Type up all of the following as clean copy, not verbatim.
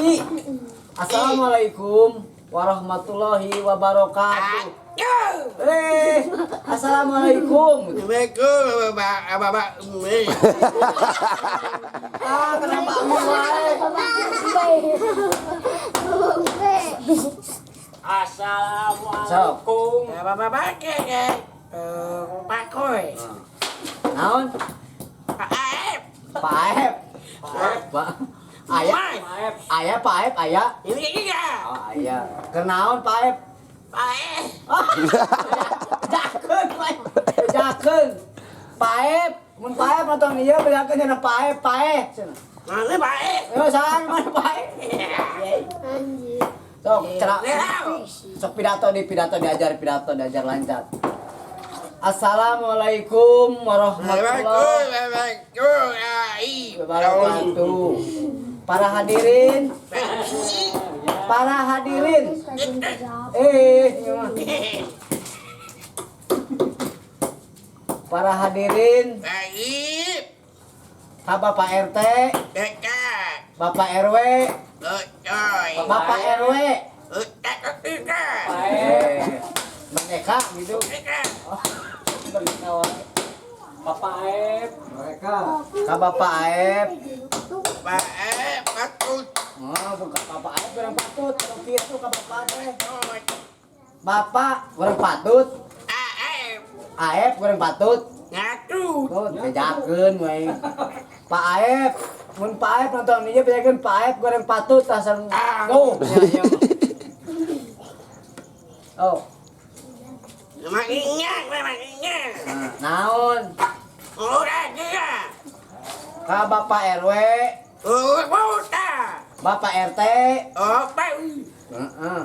I. Assalamualaikum warahmatullahi wabarakatuh. Eh, assalamualaikum. Assalamualaikum, Bapak, Bapak. Ah, kenapa kamu wae? Assalamualaikum. Bapak, Bapak, Pak Koy. Naon? Pak Aep. Pak Aep. Pak Ayah. Ayah Pak Aep, ayah. Ini iya. Oh, ayah. Kenaon Pak Aep? Pak Aep. Jakeun, Pak Aep. Jakeun. Pak Aep, mun Pak Aep nonton ieu bejakeun cenah Pak Aep, Pak Aep cenah. Mana Pak Aep? Yo sahan mana Pak Aep? Sok, cerah. Sok pidato di pidato diajar pidato diajar lancar. Assalamualaikum warahmatullahi wabarakatuh. Para hadirin, para hadirin. Eh, para hadirin, ka Bapak RT, Bapak RW, Bapak RW. Eh, merdeka gitu. Oh, merdeka wae. Bapak Aep. Mereka. Ka Bapak Aep. Pak Aep patut. Oh, bukan Bapak Aep orang patut, orang kitu ka Bapak teh. Bapak orang patut, Aep. Aep orang patut. Ngatu. Tuh, bejakeun we. Pak Aep, mun Pak Aep nonton ieu bejakeun Pak Aep goreng patut asal. Oh, ya, ya. Oh, Makinnya, makinnya. nah, naon? Udah dia. Ka Bapak RW, Udah. Bapak RT, Oh, Pak. heeh.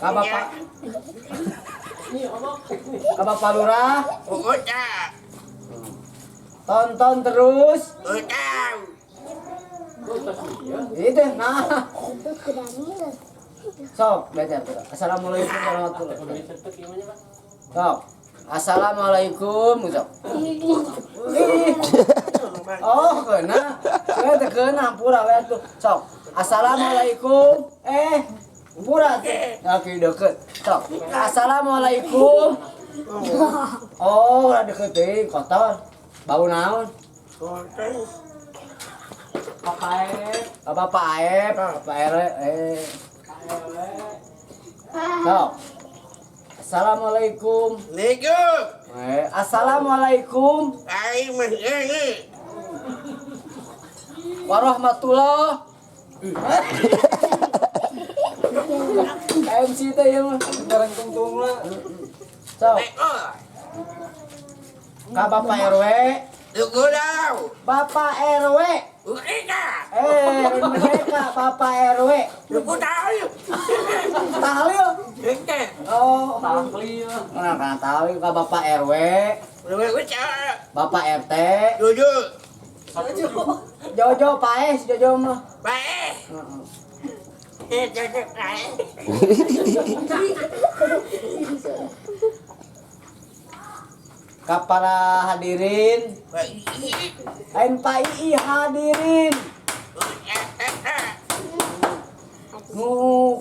Ka Bapak Ka Bapak Lurah, Udah. tonton terus. Udah. Itu nah. Sok, belajar terus. Assalamualaikum warahmatullahi wabarakatuh. Sok. Assalamualaikum, sok. Ih. Oh, kena. Saya teh kena hampura we atuh. Sok. Assalamualaikum. Eh, hampura tuh. Oke, deket. Sok. Assalamualaikum. Oh, udah deket teuing, kotor. Bau naon? Bapak Aep. Bapak Aep, Bapak RW, eh. Sok. Assalamualaikum. Assalamualaikum. Eh, assalamualaikum Ayo mas ini. warahmatullah. MC teh ieu mah. Sekarang tungtung lah. Sok. Ka Bapak RW, Tunggu dah. Bapak RW. Udah. Eh, mereka Bapak RW. Tunggu tahu. Tahlil. Udah. Oh, Tahlil. nah, kan tahlil ka Bapak RW, Udah. Bapak RT, Duduk. Jojo Paes, Jojo mah. Baik. Heeh. Eh, duduk baik. Ka para hadirin, Baik. lain Pak II hadirin. Nu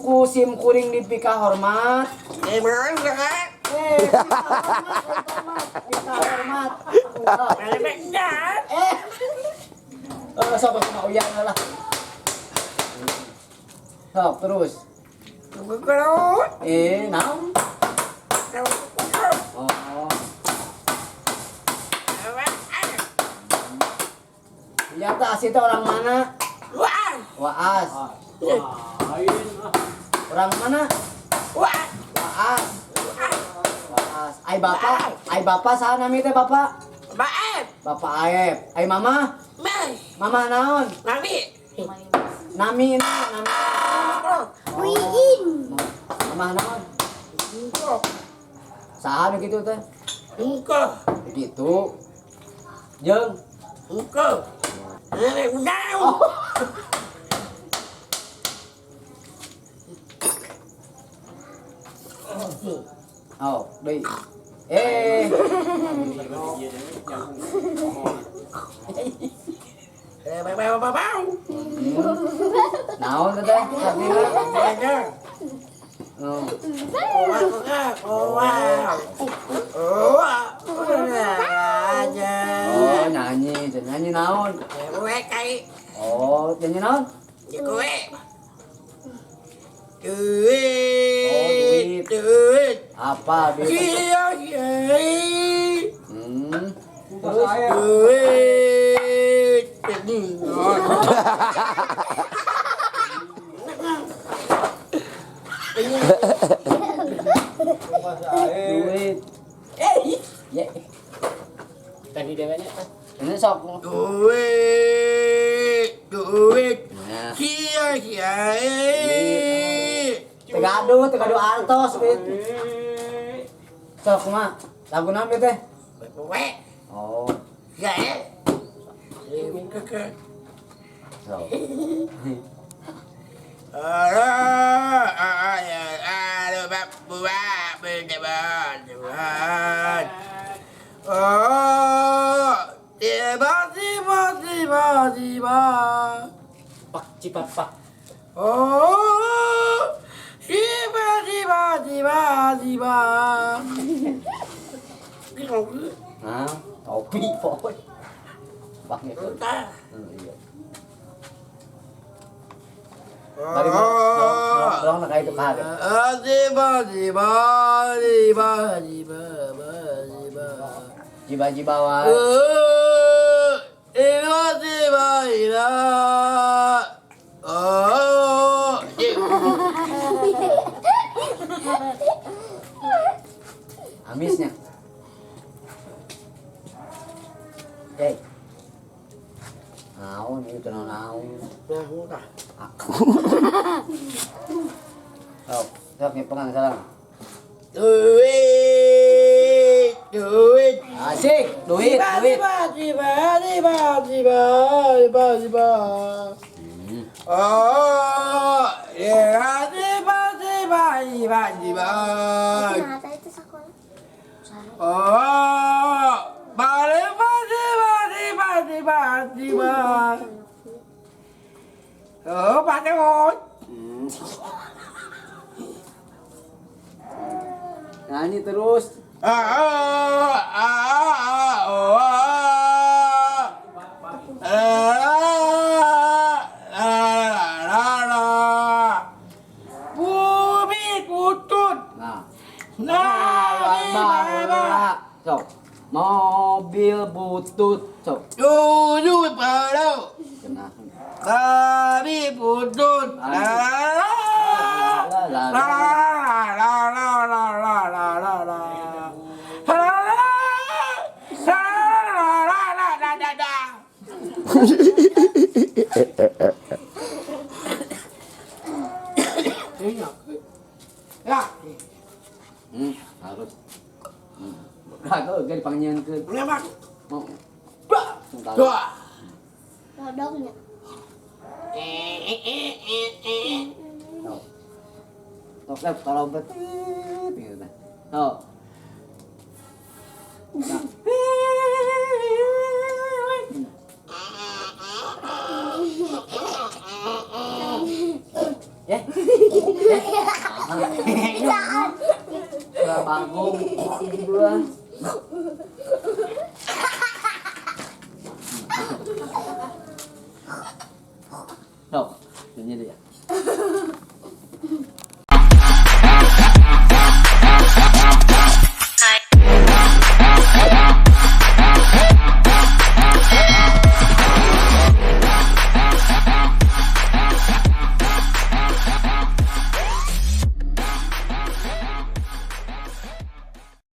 ku sim kuring dipika hormat. Eh, mana? Eh, pika hormat, pika hormat. Mana? Eh. Eh, sok kumaha uyang lah. Sok terus. Tunggu kalau. Eh, naon? Oh. Iya teh asli teh orang mana? Wah. Waas. Lain. Orang mana? Wah. Waas. Waas. Ai bapak saha nami teh bapak? Baik. Bapak Aep. Ai mama? Mai. Mama naon? Mami. Nami na, nami. Wiin. Mama naon? Saha nu kitu teh? Engkau. Gitu. Jeung Engkau. Eh, udah. Oh, deui. Eh, Eh, bau, bau, bau. Naon teh? Artina? Oh. Oh, nyanyi, nyanyi naon? Oh, nyanyi naon? Duit, duit. Apa duit? Iya, iya. Terus Duit. Duit. Ya. Tadi dewanya. Ini sok. Duit, duit. Nah. Iya, iya. Tegadu, tegadu artos, duit. Sok kumaha? Lagu naon ieu teh? Wek. Oh, Ya. Keke. sok. Pak cipapak. Oh, tiba tiba tiba tiba. Nah, topi pokoknya. Bang itu. Iya. Bari mo, dorong na kayo ito kahagat. Tiba tiba tiba tiba tiba. Jiba-jiba wa. Tiba tiba tiba. Oh, Amisnya. Hey. Naon itu naon. Nah, Sok, sok ngipengang salam. Duit, duit. Asik, duit, duit. Tiba, tiba, tiba, tiba, tiba, tiba. Oh, ya, tiba, tiba, tiba, tiba. Kenapa itu sekolah? Oh, balik, tiba, tiba, tiba, tiba. Oh, pakai. Nyanyi terus. Ah, ah, ah, oh, ah. Ah, ah, la, la. Bumi kutut. Nah. Nah, Nah, sok. Mobil butut, sok. Tujuh perau. Kena. Babi butut. La, La, la, la, la. la, la, la, la, la, la, la. La, la, la, la, la, la, la. Ya. Harus. Nah, kau gak dipanggil ke. Memang. Mau. Dua. Dua. Lodongnya. Sok. Sok lep tolong bet. Gitu nah. Sok. Nah. Ya. Ya. Suara bagong dua. Sok. Ini dia.